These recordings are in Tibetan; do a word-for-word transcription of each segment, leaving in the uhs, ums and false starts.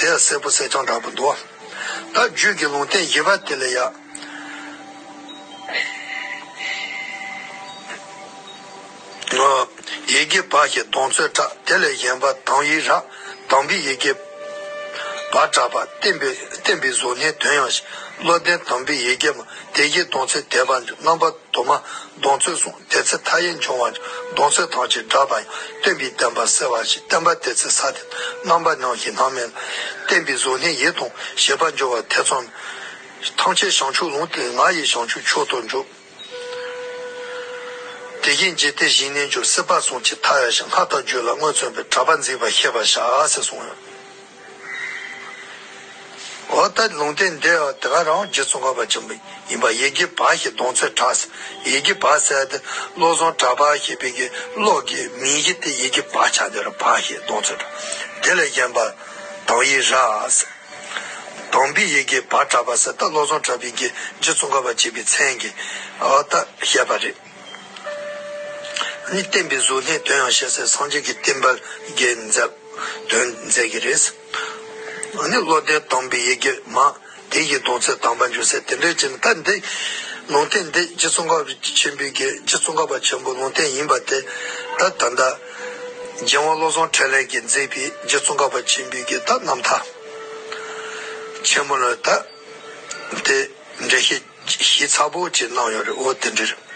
ཡ་གསལ་པོ་གསལ་རྐྱང་དྲག་པོ་འདུག་ད་རྒྱུད་ཀྱི་ལུང་བསྟན་བཞི་པ་དེ་ལ་ཡ། ཡི་གེ་བ་ཞེས་གདོང་ཚོད་གྲགས། དེ་ལས་གཞན་པ་དང་བའི་ར། དང་པོའི་ཡི་གེ་བ་གྲགས་པ། བསྟན་པའི་བསྟན་པའི་གཟུགས་བརྙན་དོན་ཡང་ཞེས། བློ་ལྡན་དང་པོའི་ཡི་གེ་མ། དེ་བཞིན་གདོང་ཚོད་དད་པ་འབྱུང་། རྣམ་པ་དུ་མ་གདོང་ཚོད་གསུངས། དེ་ཚེ་མཐའ་ཡས་འབྱུང་བ་འབྱུང་། གདོང་ཚོད་ཐམས་ཅད་བསྒྲགས་པ་ཡང་། སྟོན་པའི་བསྟན་པ་གསལ་བར་བྱེད། བསྟན་པ་དེ་ཚེ་ས་དེ་རྣམ་པ་ཉམས་ཤིང་སྣང་མེད་ལ། བསྟན་པའི་གཟུགས་བརྙན་ཡིད་དུ་ཞེས་པ་འབྱུང་བ་ཐེ་ཚོམ། ཐམས་ཅད་བྱང་ཆུབ་ལུང་དེ་ང་ཡི་བྱང་ཆུབ་མཆོག་ཏུ་འཇུག་དེ་བཞིན་འཇིག་རྟེན་ཞིང་ནས་འགྱུར། སྲིད་པ་བཟུང་ཅིང་མཐའ་ཡས་ཤིང་། སྔར་དང་རྒྱུད་ལ་སྔོན་བརྩོན་པའི། གྲགས་པ་འཛིན་པ་ཤེས་པར་བྱ་ཟེར་གསུངས་ཡོད། འོ་ད་ལུང་བསྟན་འདི་དེ་ག་རང་རྗེ་ཙོང་ཁ་པ་ཆེན་པོ་ཡིན་པ། ཡི་གེ་བ་ཞེས་གདོང་ཚོད་གྲགས་ཟེར། ཡི་གེ་བ་ཟེར་དེ་བློ་བཟང་གྲགས་པ་ཞེས་པའི་གི་བློ་གི་མིང་གཞི་དེ་ཡི་གེ་བ་ཆགས་འདུག་ར། བ་ཞེས་གདོང་ཚོད་གྲགས། དེ་ལས་གཞན་པ་དང་བའི་ར་ཟེར། དང་པོའི་ཡི་གེ་བ་གྲགས་པ་ཟེར་ད་བློ་བཟང་གྲགས་པའི་གི་རྗེ་ཙོང་ཁ་པ་ཆེན་པོའི་མཚན་གྱི་ཨ་ད་བཤད་པ་རེད། ནི་བསྟན་པའི་གཟུགས་བརྙན་དོན་ཡང་ཞེས་ཟེར། སངས་རྒྱས་ཀྱི་བསྟན་པ་རྒྱས་མཛད་དོན་མཛད་ཀྱི་རེད། ནི་བློ་ལྡན་དང་པོའི་ཡི་གེ་མ། དེ་ཡི་གདོང་ཚོད་དང་པོ་འབྱུང་ཟེར། དེ་འདྲའི་ཅིག་ད་འདི་ལུང་བསྟན་འདི་རྗེ་ཙོང་ཁ་པ་ཆེན་པོའི་གི་རྗེ་ཙོང་ཁ་པ་ཆེན་པོའི་ལུང་བསྟན་ཡིན་པ་དེ་ད་ད་ལྟ་རྒྱལ་དབང་བློ་བཟང་འཕྲིན་ལས་ཀྱིས་མཛད་པའི་རྗེ་ཙོང་ཁ་པ་ཆེན་པོའི་གི་ད་རྣམ་ཐར་ཆེན་མོ་ལ་ད་དེ་འགྲེལ་བཤད་ཞིབ་ཚགས་པོ་ཅིག་གནང་ཡོད་རེད། འོ་དེ་འདྲ་རེད།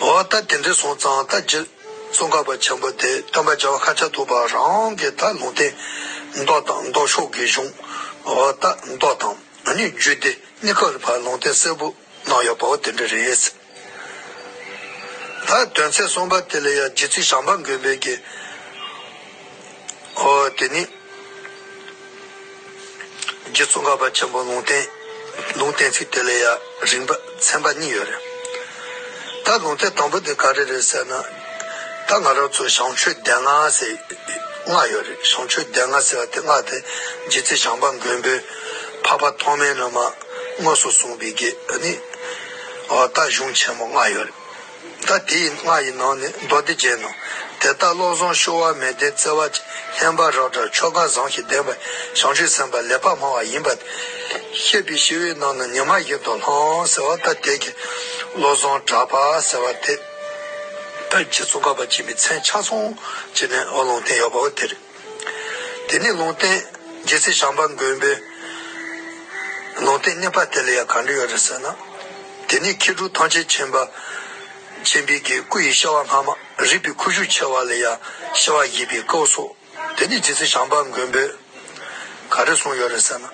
འོ་ད་དེ་འདྲ་སོང་ཙང་ད་རྗེ་ཙོང་ཁ་པ་ཆེན་པོ་དེ་སྟོན་པ་རྒྱལ་བ་ཤཱཀྱ་ཐུབ་པ་རང་གི་ད་ལུང་བསྟན་མདོ་དང་མདོ་ཕྱོགས་ཀྱི་གཞུང་འོ་ད་མདོ་དང་ཨ་ནི་རྒྱུད་སྡེ་གཉིས་ཀ་ལ་ཕར་ལུང་བསྟན་གསལ་པོ་གནང་ཡོད་པའོ་དེ་འདྲ་རེད། ད་དོན་ཚན་གསུམ་པ་དེ་ལ་ཡང་རྗེ་བཙུན་བྱམས་པ་མགོན་པོའི་གི་ཨོ་དེ་ནི་རྗེ་ཙོང་ཁ་པ་ཆེན་པོ་ལུང་བསྟན་ལུང་བསྟན་ཚིག་དེ་ལ་ཡང་རིམ་པ་ཚན་པ་གཉིས་ཡོད་རེད། ད་ལུང་བསྟན་དང་པོ་དེ་ག་རེ་རེད་ཟེར་ན། ད་ང་རང་ཚོ་བྱང་ཆུབ་སྡེ་ལྔ་ཟེར་ལྔ་ཡོད་རེད། བྱང་ཆུབ་སྡེ་ལྔ་ཟེར་བ་དེ་ལྔ་དེ་རྗེ་བཙུན་བྱམས་པ་མགོན་པོའི་འཕགས་པ་ཐོགས་མེད་ནས་མར་དངོས་སུ་གསུངས་པའི་གི་ཨ་ནི་ཨོ་ད་གཞུང་ཆེན་མོ་ལྔ་ཡོད་རེད། ད་དེའི་ལྔ་ཡི་ནང་ནས་མདོ་སྡེ་རྒྱན་ནོ། དེ་ལྟར་བློ་བཟང་སྐྱོ་བ་མལ་སྟན་བརྩེ་བ་ཅན། ལྷན་པ་རབ་བསྒྲགས་ཆོ་ག་བཟང་ཞིང་ལྡན་པ། བྱང་ཆུབ་སེམས་དཔའ་ལེགས་པར་སྨྲ་བ་ཡིན་པ། བཤད་པའི་ཞི་བའི་ནང་ན་ཉི་མ་བཞིན་དུ་ལྷང་ཟེར་བ་ད་དེ་གི་བློ་བཟང་གྲགས་པ་ཟེར་བ་དེ་ད་རྗེ་ཙོང་ཁ་པ་ཆེན་པོའི་མཚན་ཆ་ཚང་བྱས་ནས་ཨོ་ལུང་བསྟན་ཡོད་པའོ་དེ་རེད། དེ་ནས་ལུང་བསྟན་རྗེ་བཙུན་བྱམས་པ་མགོན་པོའི་ལུང་བསྟན་གཉིས་པ་དེ་ལ་ཡང་ག་འདྲ་ཡོད་རེད་ཟེར་ན། དེ་ནས་མཁས་གྲུབ་ཐམས་ཅད་མཁྱེན་པ་ཆེན་པོའི་གི་སྐུ་ཡི་སྐྱེ་བ་སྔ་མ་རིག་པའི་ཁུ་བྱུག་ཆེ་བ་ལ་ཡང་སྐྱེ་བ་བཞེས་པའི་སྐབས་སུ། དེ་ནས་རྗེ་བཙུན་བྱམས་པ་མགོན་པོས་ག་རེ་གསུངས་ཡོད་རེད་ཟེར་ན།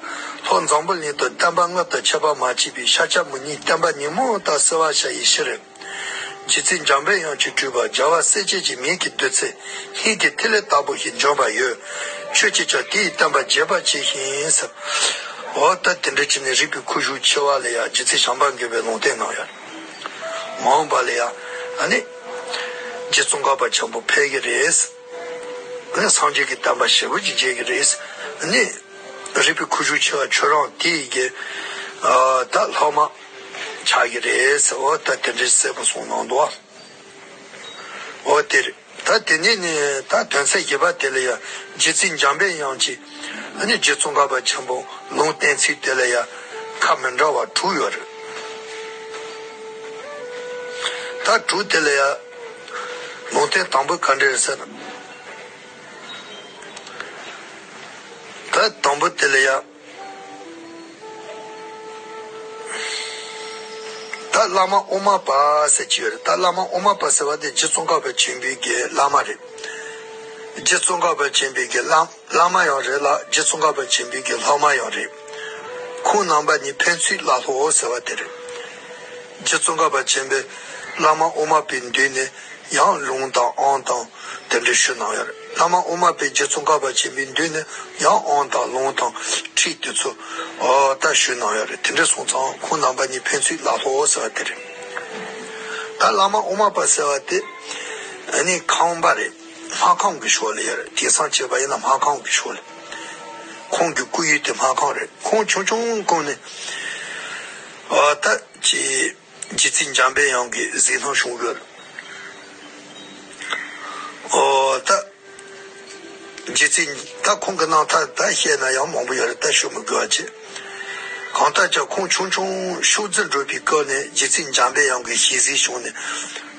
ལྷོ་འཛམ་བུ་གླིང་དུ་བསྟན་པ་མངོན་དུ་ཁྱབ་པ་མ་མཆིས་པའི་ཤཱཀྱ་མུ་ཉིད་བསྟན་པ་ཉིན་མོ་ལྟར་གསལ་བར་བྱ་ཡི་ཕྱིར། རྗེ་བཙུན་འཇམ་པའི་དབྱངས་ཀྱི་སྤྲུལ་པ་རྒྱལ་བ་སྲས་བཅས་ཀྱི་མིག་གིས་བཏུད་ཚེ་སྙིང་གི་ཐིག་ལེ་ལྟ་བུ་ཞིག་འབྱོངས་པ་ཡོད། ཁྱོད་ཀྱིས་ཀྱང་དེ་ཡི་བསྟན་པ་རྒྱས་པར་གྱིས་ཤིག་ཟེར། འོ་ད་དེ་འདྲ་བྱས་ནས་རིག་པའི་ཁུ་བྱུག་ཆེ་བ་ལ་ཡང་རྗེ་བཙུན་བྱམས་པ་མགོན་པོས་ལུང་བསྟན་གནང་ཡོད། མ་འོངས་པ་ལ་ཡང་ཨ་ནི་རྗེ་ཙོང་ཁ་པ་ཆེན་པོ་ཕེབས་ཀྱི་རེད། ཨ་ནི་སངས་རྒྱས་ཀྱི་བསྟན་པ་ཞེ་པོ་ཅིག་རྒྱས་ཀྱི་རེད། ཨ་ནི་རིག་པའི་ཁུ་བྱུག་ཆེ་བ་ཁྱོད་རང་དེ་ཡི་གི་ཨ་ད་སློབ་མ་ཆགས་ཀྱི་རེད་ཟེར། འོ་ད་དེ་འདྲའི་གསལ་པོ་གསུངས་གནང་འདུག་འོ་དེ་རེད། ད་དེ་ནས་ནི་ད་དོན་ཚན་བཞི་པ་དེ་ལ་ཡང་རྗེ་བཙུན་འཇམ་པའི་དབྱངས་ཀྱིས་ཨ་ནི་རྗེ་ཙོང་ཁ་པ་ཆེན་པོ་ལུང་བསྟན་ཚིག་དེ་ལ་ཡང་ཁ་མི་འདྲ་བ་དྲུག་ཡོད་རེད། ད་དྲུག་དེ་ལ་ཡང་ལུང་བསྟན་དང་པོ་ག་འདྲ་རེད་ཟེར་ན། ད་དང་པོ་དེ་ལ་ཡ། ད་བླ་མ་དབུ་མ་པ་ཟེར་གྱི་ཡོད་རེད། ད་བླ་མ་དབུ་མ་པ་ཟེར་བ་དེ་རྗེ་ཙོང་ཁ་པ་ཆེན་པོའི་གི་བླ་མ་རེད། རྗེ་ཙོང་ཁ་པ་ཆེན་པོའི་གི་བླ་བླ་མ་ཡང་རེད་ལ་རྗེ་ཙོང་ཁ་པ་ཆེན་པོའི་གི་སློབ་མ་ཡང་རེད། ཁོང་རྣམ་པ་གཉིས་ཕན་ཚུན་བླ་སློབ་ཟེར་བ་དེ་རེད། རྗེ་ཙོང་ཁ་པ་ཆེན་པོས་བླ་མ་དབུ་མ་པའི་མདུན་ནས། ཡང་ལུང་དང་དབང་དང་དེ་འདྲ་ཞུས་གནང་ཡོད་རེད། བླ་མ་དབུ་མ་པས་རྗེ་ཙོང་ཁ་པ་ཆེན་པོའི་མདུན་ནས་ཡང་དབང་དང་ལུང་དང་ཁྲིད་དེ་ཚོ་ཨོ་ད་ཞུས་གནང་ཡོད་རེད། དེ་འདྲ་སོང་ཙང་ཁོང་རྣམ་པ་གཉིས་ཕན་ཚུན་བླ་སློབ་ཟེར་བ་དེ་རེད། ད་བླ་མ་དབུ་མ་པ་ཟེར་བ་དེ་ཨ་ནི་ཁམས་པ་རེད། སྨར་ཁམས་ཀྱི་ཕྱོགས་ལ་ཡོད་རེད། དེང་སང་བྱས་པ་ཡིན་ན་སྨར་ཁམས་ཀྱི་ཕྱོགས་ལ། ཁོང་གི་སྐུ་ཡུལ་དེ་སྨར་ཁམས་རེད། ཁོང་ཆུང་ཆུང་སྒང་ནས་ཨོ་ད་ཅི། རྗེ་བཙུན་འཇམ་པའི་དབྱངས་ཀྱི་གཟིགས་སྣང་བྱུང་ཡོད། ཨོ་ད། རྗེ་བཙུན་ད་ཁོང་གི་རྣམ་ཐར་ད་བཤད་ན་ཡང་མང་པོ་ཡོད་རེད། ད་ཞུ་མི་དགོས་པ་བྱས། གང་ལྟར་ཀྱང་ཁོང་ཆུང་ཆུང་ཤོག་རྫི་འགྲོ་བའི་སྐབས་ནས་རྗེ་བཙུན་འཇམ་པའི་དབྱངས་ཀྱི་ཞལ་གཟིགས་བྱུང་ནས།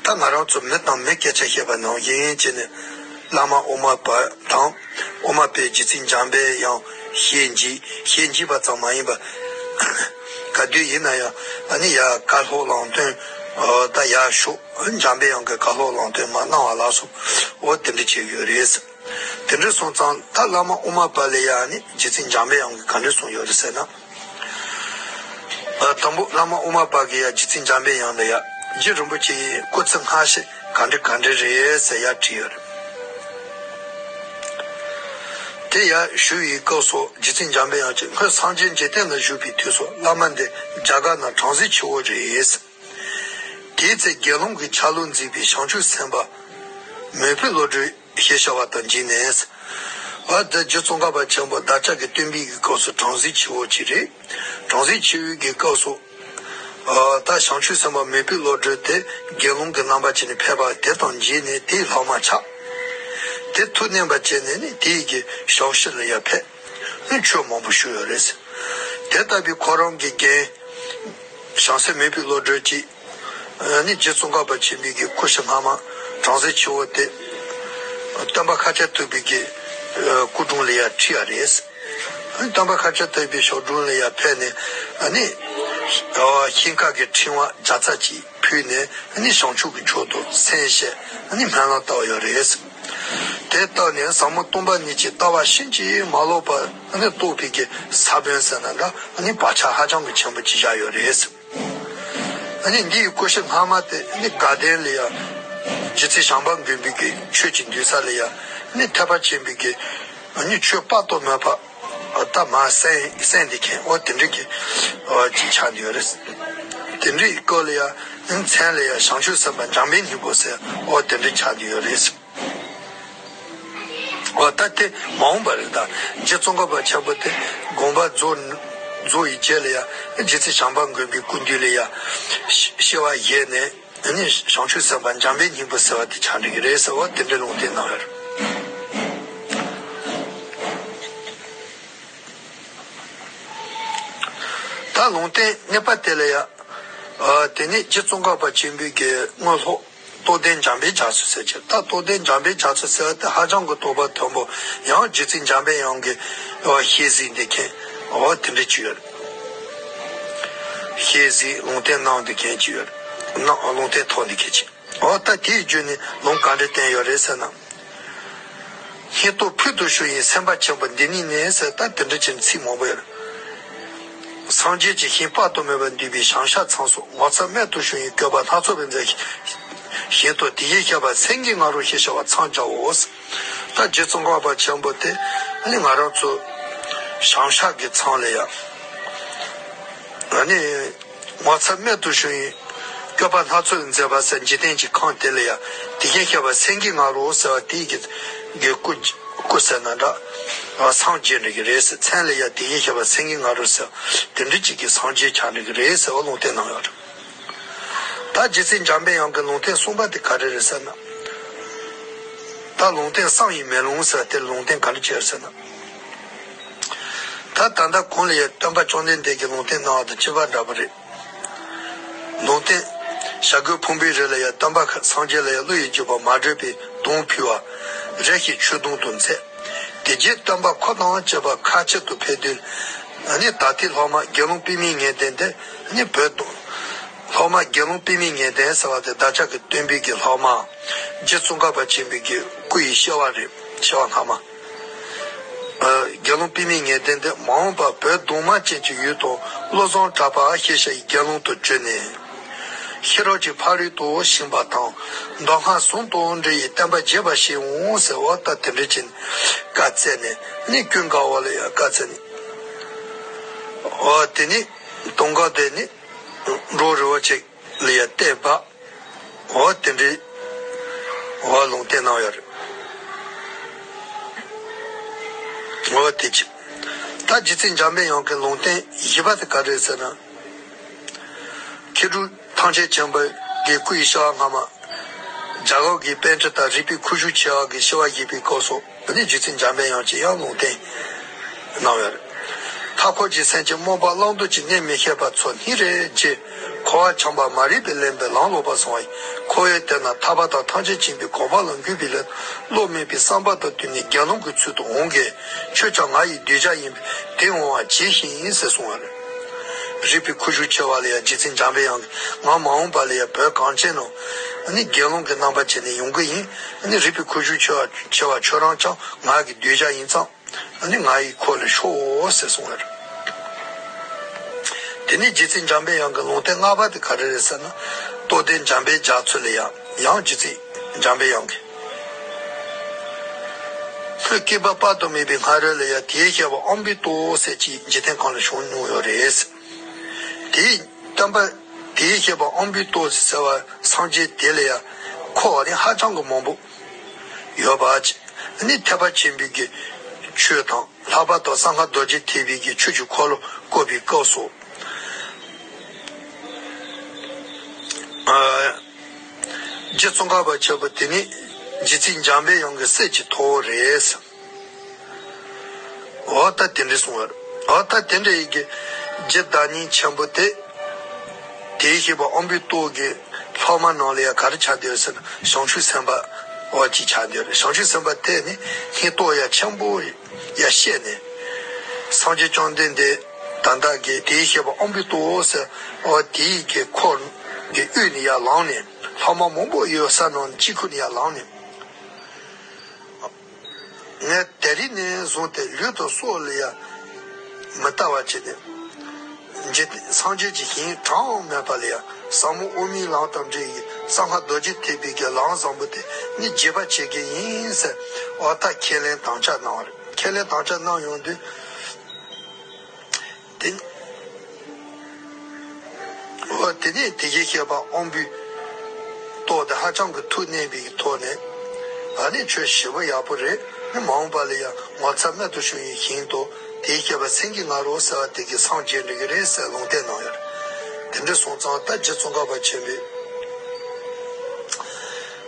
ད་ང་རང་ཚོ་མི་དང་མི་སྐད་ཆ་བཤད་པ་ནང་བཞིན་བྱས་ནས། བླ་མ་དབུ་མ་པ་དང་། དབུ་མ་པས་རྗེ་བཙུན་འཇམ་པའི་དབྱངས་ཞལ་མཇལ། ཞལ་མཇལ་བ་ཙམ་མ་ཡིན་པར། ག་དུས་ཡིན་ན་ཡང་ཨ་ནི་ཡར་བཀའ་སློབ་ལམ་སྟོན། ཨ། ད་ཡར་ཞུ། འཇམ་པའི་དབྱངས་ཀྱི་བཀའ་སློབ་ལམ་སྟོན་མར་གནང་བ་ལ་སོགས། འོ་དེ་འདྲ་བྱས་ཡོད་རེད། དེ་འདྲ་སོང་ཙང་ད་བླ་མ་དབུ་མ་པ་ལ་ཡ་ནི་རྗེ་བཙུན་འཇམ་པའི་དབྱངས་ཀྱིས་ག་འདྲ་གསུངས་ཡོད་རེད་ཟེར་ན། ཨ། དང་པོ་བླ་མ་དབུ་མ་པ་གིས་ཡ་རྗེ་བཙུན་འཇམ་པའི་དབྱངས་ལ་ཡ། རྗེ་རིན་པོ་ཆེ་ཡི་སྐུ་ཚེ་སྔ་ཕྱི་ག་འདྲ་ག་འདྲ་རེད་ཟེར་ཡ་དྲིས་ཡོད་རེད། དེ་ཡ་ཞུ་བའི་སྐབས་སུ་རྗེ་བཙུན་འཇམ་པའི་དབྱངས་ཀྱིས་སྔོན་སངས་རྒྱས་འཇིག་རྟེན་ན་བཞུགས་པའི་དུས་སུ་བླ་མ་འདི་རྒྱ་གར་ན་བྲམ་ཟེ་ཆེ་བོ་རེད། དེའི་ཚེ་དགེ་སློང་གི་ཆ་ལུགས་འཛིན་པའི་བྱང་ཆུབ་སེམས་དཔའ་མོས་པའི་བློ་གྲོས་ཞེས་བྱ་བ་དང་མཇལ་ནས། ཨ། དེ་རྗེ་ཙོང་ཁ་པ་ཆེན་པོ་བདག་ཅག་གི་སྟོན་པའི་གི་སྐབས་སུ་བྲམ་ཟེ་ཆེ་བོ་ཅིག་རེད། བྲམ་ཟེ་ཆེ་བོའི་གི་སྐབས་སུ། ཨ། ད་བྱང་ཆུབ་སེམས་དཔའ་མོས་པའི་བློ་གྲོས་དེ་དགེ་སློང་གི་རྣམ་པ་ཅན་ནས་ཕེབས་པ་དེ་དང་མཇལ་ནས་དེའི་ལྷག་མ་ཆགས། དེ་ཐུགས་མཉེས་པ་བྱས་ནས་ནི་དེའི་གི་ཞབས་ཕྱི་ལ་ཡར་ཕེབས། ནི་ཆོས་མང་པོ་ཞུས་ཡོད་རེད། དེ་ལྟ་བུའི་ཁོ་རང་གི་རྒན་བྱང་སེམས་མོས་པའི་བློ་གྲོས་ཀྱིས། ཨ་ནི་རྗེ་ཙོང་ཁ་པ་ཆེན་པོའི་གི་སྐུ་ཕྱྭ་སྔ་མ་བྲམ་ཟེ་ཆེ་བོ་དེ། སྟོན་པ་ཤཱཀྱ་ཐུབ་པའི་གི་སྐུ་དྲུང་ལ་ཡར་ཁྲིད་ཡ་རེད། ཨ་ནི་སྟོན་པ་ཤཱཀྱ་ཐུབ་པའི་ཞབས་དྲུང་ལ་ཡར་ཕེབས་ནས། ཨ་ནི་ཤིང་ཁ་གི་ཕྲེང་བ་བརྒྱ་རྩ་གཅིག་ཕུལ་ནས། ཨ་ནི་བྱང་ཆུབ་ཀྱི་ཕྱོགས་སུ་སེམས་བསྐྱེད། ཨ་ནི་སྨོན་ལམ་བཏབ་ཡོད་རེད། དེ་ལྟར་ནས་ཟབ་མོ་སྟོང་པ་ཉིད་ཀྱི་ལྟ་བ་ཕྱིན་ཅི་མ་ལོག་པ། ཨ་ནི་རྟོགས་པའི་གི་ས་བོན་ཟེར་ན་འདྲ། ཨ་ནི་བག་ཆགས་ཧ་ཅང་གི་ཆེན་པོ་ཅིག་བཞག་ཡོད་རེད། ཨ་ནི་འདིའི་སྐུ་ཕྱྭ་སྔ་མ་དེ་ནི་དགའ་ལྡན་ལ་ཡ། རྗེ་བཙུན་བྱམས་པ་མགོན་པོའི་གི་ཆོས་ཀྱི་འདུན་ས་ལ་ཡ། ཨ་ནི་ཐེག་པ་ཆེན་པོའི་གི། ཨ་ནི་ཆོས་དཔག་ཏུ་མེད་པ། ད་མར་གསན་གསན་ཏེ་མཁན། འོ་དེ་འདྲ་གི་ཨོ་ཅིག་ཆགས་བསྡད་ཡོད་རེད། དེ་འདྲའི་སྐོར་ལ་ཡ། མཚན་ལ་ཡ་བྱང་ཆུབ་སེམས་དཔའ་འཇམ་དཔལ་སྙིང་པོ་ཟེར། འོ་དེ་འདྲ་ཆགས་བསྡད་ཡོད་རེད། འོ་ད་དེ་མ་འོངས་པ་རེད། ད་རྗེ་ཙོང་ཁ་པ་ཆེན་པོ་དེ་དགོངས་པ་རྫོགས་རྫོགས་ཡི་རྗེས་ལ་ཡ། རྗེ་བཙུན་བྱམས་པ་མགོན་པོའི་སྐུ་མདུན་ལ་ཡ། སྐྱེ་བ་བཞེས་ནས། ཨ་ནི་བྱང་ཆུབ་སེམས་དཔའ་འཇམ་དཔལ་སྙིང་པོ་ཟེར་བ་དེ་ཆགས་འགྲོ་གི་རེད་ཟེར་བ་དེ་འདྲའི་ལུང་བསྟན་གནང་ཡོད་རེད། ད་ལུང་བསྟན་གནས་པ་དེ་ལ་ཡ། ཨ། དེ་ནས་རྗེ་ཙོང་ཁ་པ་ཆེན་པོའི་གི་དངོས་སློབ་རྟོགས་ལྡན་འཇམ་དཔལ་རྒྱ་མཚོ་ཟེར་གྱི། ད་རྟོགས་ལྡན་འཇམ་དཔལ་རྒྱ་མཚོ་ཟེར་བ་དེ་ཧ་ཅང་གི་རྟོགས་པ་མཐོན་པོ། ཡང་རྗེ་བཙུན་འཇམ་པའི་དབྱངས་ཀྱི་ཞལ་གཟིགས་འདི་མཁན། འོ་དེ་འདྲ་ཅིག་ཡོད་རེད། ཞལ་གཟིགས་ལུང་བསྟན་གནང་འདི་མཁན་ཅིག་ཡོད་རེད། གནང་ལུང་བསྟན་ཐོབ་འདི་མཁན་ཅིག་འོ་ད་དེའི་རྒྱུད་ནས་ལུང་ག་འདྲ་བསྟན་ཡོད་རེད་ཟེར་ན། སྙིང་སྟོབས་ཕུལ་དུ་ཞུགས་ཡི་སེམས་དཔའ་ཆེན་པོ་འདི་ཉིད་ནས་ཟེར། ད་དེ་འདྲ་ཅིག་ཚིག་མང་པོ་ཡོད་རེད། སངས་རྒྱས་ཀྱི་ཞིང་དཔག་ཏུ་མེད་པར་འདུས་པའི་ཞིང་ཤར་མཚམས་སུ། ངོ་མཚར་རྨད་དུ་བྱུང་བའི་བཀོད་པ་སྣ་ཚོགས་པའི་མཛད། ཞིང་དུ་དེ་བཞིན་གཤེགས་པ་སེང་གེ་ང་རོ་ཞེས་བྱ་བ་འཚང་རྒྱ་བོ། ད་རྗེ་ཙོང་ཁ་པ་ཆེན་པོ་དེ་ནི་ང་རང་ཚོ་ཞིང་ཤར་གྱི་མཚམས་ལ་ཡ། ཨ་ནི། ངོ་མཚར་རྨད་དུ་བྱུང་བའི་བཀོད་པ་སྣ་ཚོགས་མཛད་པ་ཟེར། འཇིག་རྟེན་གྱི་ཁམས་དེ་ལ་ཡ། དེ་བཞིན་གཤེགས་པ་སེང་གེ་ང་རོ་ཟེར་བ་དེའི་གི་གི་སྐུ། སྐུ་ཟེར་ན་འདྲ། སངས་རྒྱས་འགྲོ་གི་རེད་ཟེར། མཚན་ལ་ཡ་དེ་བཞིན་གཤེགས་པ་སེང་གེ་ང་རོ་ཟེར། དེ་འདྲ་ཅིག་གི་སངས་རྒྱས་ཆགས་འགྲོ་གི་རེད་ཟེར་བ་ལུང་བསྟན་གནང་ཡོད་རེད། ད་རྗེ་བཙུན་འཇམ་པའི་དབྱངས་ཀྱི་ལུང་བསྟན་གསུམ་པ་དེ་ག་རེ་རེད་ཟེར་ན། ད་ལུང་བསྟན་བསམ་ཡས་མེ་ལོང་ཟེར་བ་དེ་ལུང་བསྟན་ག་འདྲ་ཅིག་རེད་ཟེར་ན། ད་ད་ལྟ་གོང་ལ་ཡ་སྟོན་པ་བཅོམ་ལྡན་འདས་ཀྱིས་ལུང་བསྟན་གནང་བ་དང་གཅིག་པ་འདྲ་པོ་རེད། ལུང་བསྟན། བྱ་རྒོད་ཕུང་པོའི་རི་ལ་ཡ་སྟོན་པ་སངས་རྒྱས་ལ་ཡ་བློ་ཡི་བརྒྱུད་པ་མ་འདྲེས་པའི་དུང་ཕུལ་བ། རེ་ཞིག་ཆོས་དུང་དུ་མཛད། དེ་རྗེས་སྟོན་པ་འཁོར་དང་བཅས་པ་མཁའ་སྤྱི་དུ་ཕེབས་དུས། ཨ་ནི་ད་ལྟའི་སློབ་མ་དགེ་སློང་པདྨའི་ངེས་གཏན་དེ་ནི་བོད་དུ། སློབ་མ་དགེ་སློང་པདྨའི་ངེས་གཏན་ཟེར་བ་དེ་བདག་ཅག་གི་སྟོན་པའི་གི་སློབ་མ། རྗེ་ཙོང་ཁ་པ་ཆེན་པོའི་གི་སྐུ་ཡི་སྐྱེ་བ་རེད། སྐྱེ་བ་སྔ་མ། ཨ། དགེ་སློང་པདྨའི་ངེས་གཏན་དེ་མ་འོངས་པར་བོད་གདོང་དམར་ཅན་གྱི་ཡུལ་དུ་བློ་བཟང་གྲགས་པ་ཞེས་བྱ་ཡི་དགེ་སློང་དུ་གྱུར་ནས། ཤེས་རབ་ཀྱི་ཕ་རོལ་ཏུ་ཕྱིན་པ་དང་མདོ་སྔགས་ཟུང་དུ་འབྲེལ་བའི་བསྟན་པ་རྒྱས་པར་བྱེད་འོང་ཟེར་བ་ལྟར་དེ་འདྲ་ཅིག་བཀའ་སྩལ་ནས་ནི་ཀུན་དགའ་བོ་ལ་ཡང་བཀའ་སྩལ་ནས། འོ་དེ་ནི་དུང་དཀར་དེ་ནི་འབྲོག་རི་བོ་ཅིག་ལ་ཡང་གཏད་པ། འོ་དེ་འདྲའི་འོ་ལུང་བསྟན་གནང་ཡོད་རེད། འོ་དེ་ཅི། ད་རྗེ་བཙུན་འཇམ་པའི་དབྱངས་ཀྱི་ལུང་བསྟན་བཞི་པ་དེ་ག་རེ་ཟེར་ན། མཁས་གྲུབ་ཐམས་ཅད་མཁྱེན་པ་གི་སྐུ་ཡི་སྐྱེ་བ་སྔ་མ། རྒྱ་གར་གྱི་པཎྜི་ཏ་རིག་པའི་ཁུ་བྱུག་ཆེ་བ་གི་སྐྱེ་བ་བཞེས་པའི་སྐབས་སུ། ནི་རྗེ་བཙུན་འཇམ་པའི་དབྱངས་ཀྱིས་ཡང་ལུང་བསྟན་གནང་ཡོད་རེད། མཐའ་འཁོར་གྱི་སེམས་ཅན་རྨོངས་པ་བླང་དོར་གྱི་གནས་མི་ཤེས་པ་ཚོ་སྙིང་རེ་རྗེ། འཁོར་བ་འཁྱམས་པ་མ་རིག་པས་བརླན་པའི་ལམ་ལོག་པར་སོང་བ་ཡིན། འཁོར་བའི་དོན་དང་ཐར་པ་དང་ཐམས་ཅད་མཁྱེན་པའི་གོ་འཕང་ལ་འགོད་པའི་སླད། བློ་དམན་པའི་བསམ་པ་དང་བསྟུན་ནས་དགེ་སློང་གི་ཚུལ་དུ་འོང་གི། ཁྱོད་ཀྱང་ང་ཡི་གདུལ་བྱ་ཡིན་པས་དེ་འོང་བར་གྱིས་ཤིག་ཟེར་གསུངས་པ་རེད། རིག་པའི་ཁུ་བྱུག་ཆེ་བ་ལ་ཡང་རྗེ་བཙུན་འཇམ་པའི་དབྱངས་ཀྱིས་ང་མ་འོངས་པ་ལ་ཡང་བོད་གངས་ཅན་ནང་ནི་དགེ་སློང་གི་རྣམ་པ་བྱས་ནས་ཡོང་གི་ཡིན། ནི་རིག་པའི་ཁུ་བྱུག་ཆེ་བ་ཆེ་བ་ཁྱོད་རང་ཀྱང་ང་གི་གདུལ་བྱ་ཡིན་ཙང་། ཨ་ནི་ང་ཡི་འཁོར་ལ་ཤོག་ཟེར་གསུངས་པ་རེད། དེ་ནས་རྗེ་བཙུན་འཇམ་པའི་དབྱངས་ཀྱི་ལུང་བསྟན་ལྔ་པ་དེ་ག་རེ་རེད་ཟེར་ན། རྟོགས་ལྡན་འཇམ་པའི་རྒྱ་མཚོ་ལ་ཡང་ཡང་རྗེ་བཙུན་འཇམ་པའི་དབྱངས་ཀྱིས། སྐྱེས་པ་དཔག་ཏུ་མེད་པའི་སྔ་རོལ་ལ་ཡང་དེའི་བཤད་པ་དབང་པོའི་ལྟོ་ཟེར་གྱི་འཇིག་རྟེན་གང་ལ་བྱུང་མྱོང་ཡོད་རེད། དེའི་བསྟན་པ་དེའི་བཤད་པ་དབང་པོའི་ལྟོ་ཟེར་བ་སངས་རྒྱས་དེ་ལ་ཡང་འཁོར་བ་ནི་ཧ་ཅང་གི་མང་པོ་ཡོད་པ་ཅིག་ནི་ཐེག་པ་ཆེན་པོའི་གི་ཆོས་དང་། ལྷག་པར་དུ་གསང་སྔགས་རྡོ་རྗེ་ཐེག་པའི་གི་ཆོས་ཀྱི་འཁོར་ལོ་བསྐོར་བའི་སྐབས་སུ། ཨ། རྗེ་ཙོང་ཁ་པ་ཆེན་པོ་དེ་ནི་རྗེ་བཙུན་འཇམ་པའི་དབྱངས་ཀྱི་སྲས་ཀྱི་ཐུ་བོ་རེད། འོ་ད་དེ་འདྲ་གསུངས་པ་རེད། འོ་ད་དེ་འདྲ་ཡིན་གྱི་རྗེ་བདག་ཉིད་ཆེན་པོ་དེ། དེའི་བཤད་པ་དབང་པོའི་ལྟོ་གི་སློབ་མ་ནང་ལ་ཡང་ག་རེ་ཆགས་བསྡད་ཡོད་ཟེར་ན་བྱང་ཆུབ་སེམས་དཔའ་འོ་ཅིག་ཆགས་བསྡད་ཡོད་རེད། བྱང་ཆུབ་སེམས་དཔའ་དེ་ནི་སྙིང་སྟོབས་ཡང་ཆེན་པོ་ཡང་བཤད་ནས། སངས་རྒྱས་བཅོམ་ལྡན་འདས་ད་ལྟ་གི་དེའི་བཤད་པ་དབང་པོའི་ལྟོ་ཟེར་འོ་དེའི་གི་འཁོར་གྱི་དབུས་ནས་ཡར་ལངས་ནས་ལྷག་མ་མང་པོ་ཡོད་ས་ནང་གཅིག་ཁུལ་ནས་ཡར་ལངས་ནས། ངས་དེ་རིང་ནས་བཟུང་སྟེ་ལུས་དང་སྲོག་ལ་ཡང་མི་ལྟ་བ་བྱས་ནས། འཇིག་རྟེན་སངས་རྒྱས་ཀྱི་ཞིང་གྲངས་མེད་པ་ལ་ཡང་ཟབ་མོ་དབུ་མའི་ལམ་དང་འབྲེལ་བའི་གསང་སྔགས་རྡོ་རྗེ་ཐེག་པའི་གི་ལམ་བཟང་པོ་དེ་ནི་རྒྱས་པར་བྱེད་ཀྱི་ཡིན་ཟེར་འོ་ད་ཁས་ལེན་དམ་བཅའ་གནང་བ་རེད། ཁས་ལེན་དམ་བཅའ་གནང་ཡོང་དུས། དེ། འོ་དེ་ནས་དེ་བཞིན་གཤེགས་པ་དབང་པོའི་ལྟོ་དེ་ཧ་ཅང་གི་ཐུགས་མཉེས་པའི་ཐོག་ནས། ཨ་ནི་ཁྱོད་ཞེ་པོ་ཡག་པོ་རེད། ནི་མ་འོངས་པ་ལ་ཡང་ངོ་མཚར་རྨད་དུ་བྱུང་བའི་ཞིང་དུ་དེ་བཞིན་གཤེགས་པ་སེང་གེ་ང་རོ་ཟེར་བ་དེ་གིས་སངས་རྒྱས་འགྲོ་གི་རེད་ཟེར་ལུང་བསྟན་གནང་ཡོད་རེད། དེ་འདྲ་སོང་ཙང་ད་རྗེ་ཙོང་ཁ་པ་ཆེན་པོས།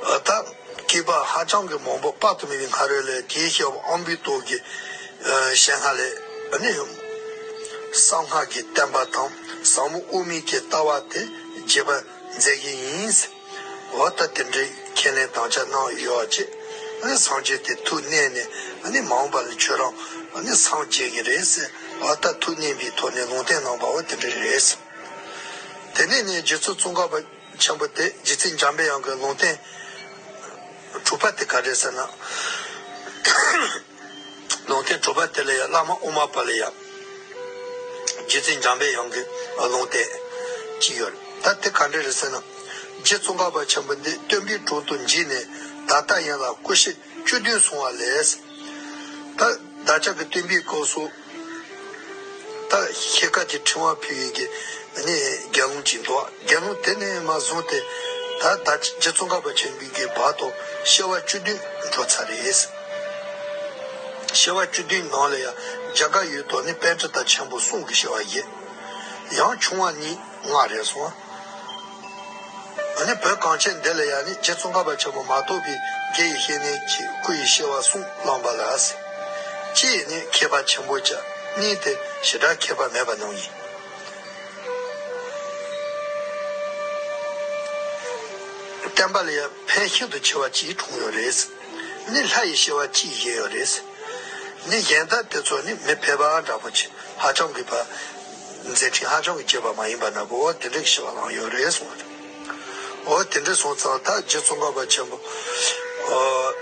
ཨ་ད། སྐྱེས་པ་ཧ་ཅང་གི་མང་པོ་དཔག་ཏུ་མེད་པའི་སྔ་རོལ་ལས་དེའི་བཤད་པ་དབང་པོའི་ལྟོ་གི་ཞལ་སྔ་ལས་ནི་གསང་སྔགས་ཀྱི་བསྟན་པ་དང་ཟབ་མོ་དབུ་མའི་གི་ལྟ་བ་དེ་རྒྱས་པར་མཛད་ཀྱི་ཡིན། འོ་ད་དེ་འདྲའི་ཁས་ལེན་དམ་བཅའ་གནང་ཡོད་ཅེས་ནི་སངས་རྒྱས་དེ་ཐུགས་མཉེས་ནས་ནི་མ་འོངས་པ་ལ་ཁྱོད་རང་ནི་སངས་རྒྱས་ཀྱི་རེད་ཟེར་འོ་ད་ཐུགས་མཉེས་པའི་ཐོག་ནས་ལུང་བསྟན་གནང་བ་འོ་དེ་འདྲ་རེད། དེ་ནས་ནི་རྗེ་བཙུན་ཙོང་ཁ་པ་ཆེན་པོ་དེ་རྗེ་བཙུན་འཇམ་པའི་དབྱངས་ཀྱི་ལུང་བསྟན་དྲུག་པ་དེ་ག་རེ་ཟེར་ན། ལུང་བསྟན་དྲུག་པ་དེ་ལ་ཡང་བླ་མ་དབུ་མ་པ་ལ་ཡང་རྗེ་བཙུན་འཇམ་པའི་དབྱངས་ཀྱི་ལུང་བསྟན་ཅིག་ཡོད་རེད། ད་དེ་ག་འདྲ་རེད་ཟེར་ན། རྗེ་ཙོང་ཁ་པ་ཆེན་པོ་འདི་སྟོན་པའི་དྲུང་དུ་འཇུག་ནས་ད་ལྟ་ཡན་ལ་སྐུ་ཞབས་བཅུ་བདུན་སོང་བ་ལས། ད་བདག་ཅག་གི་སྟོན་པའི་སྐབས་སུ། ད་ཤེལ་དཀར་གྱི་ཕྲེང་བ་ཕུལ་བའི་གི་ནི་དགེ་སློང་ཅིག་འདུག་དགེ་སློང་དེ་ནས་མ་བཟུང་སྟེ་ད་ད་རྗེ་ཙོང་ཁ་པ་ཆེན་པོའི་གི་བར་དུ་སྐྱེ་བ་བཅུ་བདུན་འགྲོ་ཚར་རེད། སྐྱེ་བ་བཅུ་བདུན་ནང་ལ་ཡང་རྒྱ་གར་ཡུལ་དུ་ནི་པཎྜི་ཏ་ཆེན་པོ་གསུམ་གྱི་སྐྱེ་བ་བཞེས། ཡང་ཆུང་བ་ནི་ལྔ་རེད་སོང་། ཨ་ནི་བོད་གངས་ཅན་འདི་ལ་ཡང་ནི་རྗེ་ཙོང་ཁ་པ་ཆེན་པོ་མ་གཏོགས་པའི་དགེ་བའི་བཤེས་གཉེན་གྱི་སྐུ་ཡི་སྐྱེ་བ་གསུམ་བླངས་པ་ལ་ཟེར། གཅིག་ནི་མཁས་པ་ཆེན་པོ་བྱས། གཉིས་དེ་ཞེ་དྲག་མཁས་པ་མེད་པ་རྣམས་ཡིན། བསྟན་པ་ལ་ཡང་ཕན་ཤིན་ཏུ་ཆེ་བ་གཅིག་འཁྲུངས་ཡོད་རེད། ནི་ལྷ་ཡི་སྐྱེ་བ་གཅིག་བཞེས་ཡོད་རེད། ནི་གཞན་དག་དེ་ཚོ་ནི་མི་ཕལ་པ་འདྲ་པོ་ཆེ་ཧ་ཅང་གི་པ། མཛད་འཕྲིན་ཧ་ཅང་གི་རྒྱས་པ་མ་ཡིན་པ་འདྲ་པོ་འོ་དེ་འདྲ་གི་སྐྱེ་བ་བླངས་ཡོད་རེད་གསུངས་པ་རེད། འོ་དེ་འདྲ་སོང་ཙང་ད་རྗེ་ཙོང་ཁ་པ་ཆེན་པོ། ཨོ།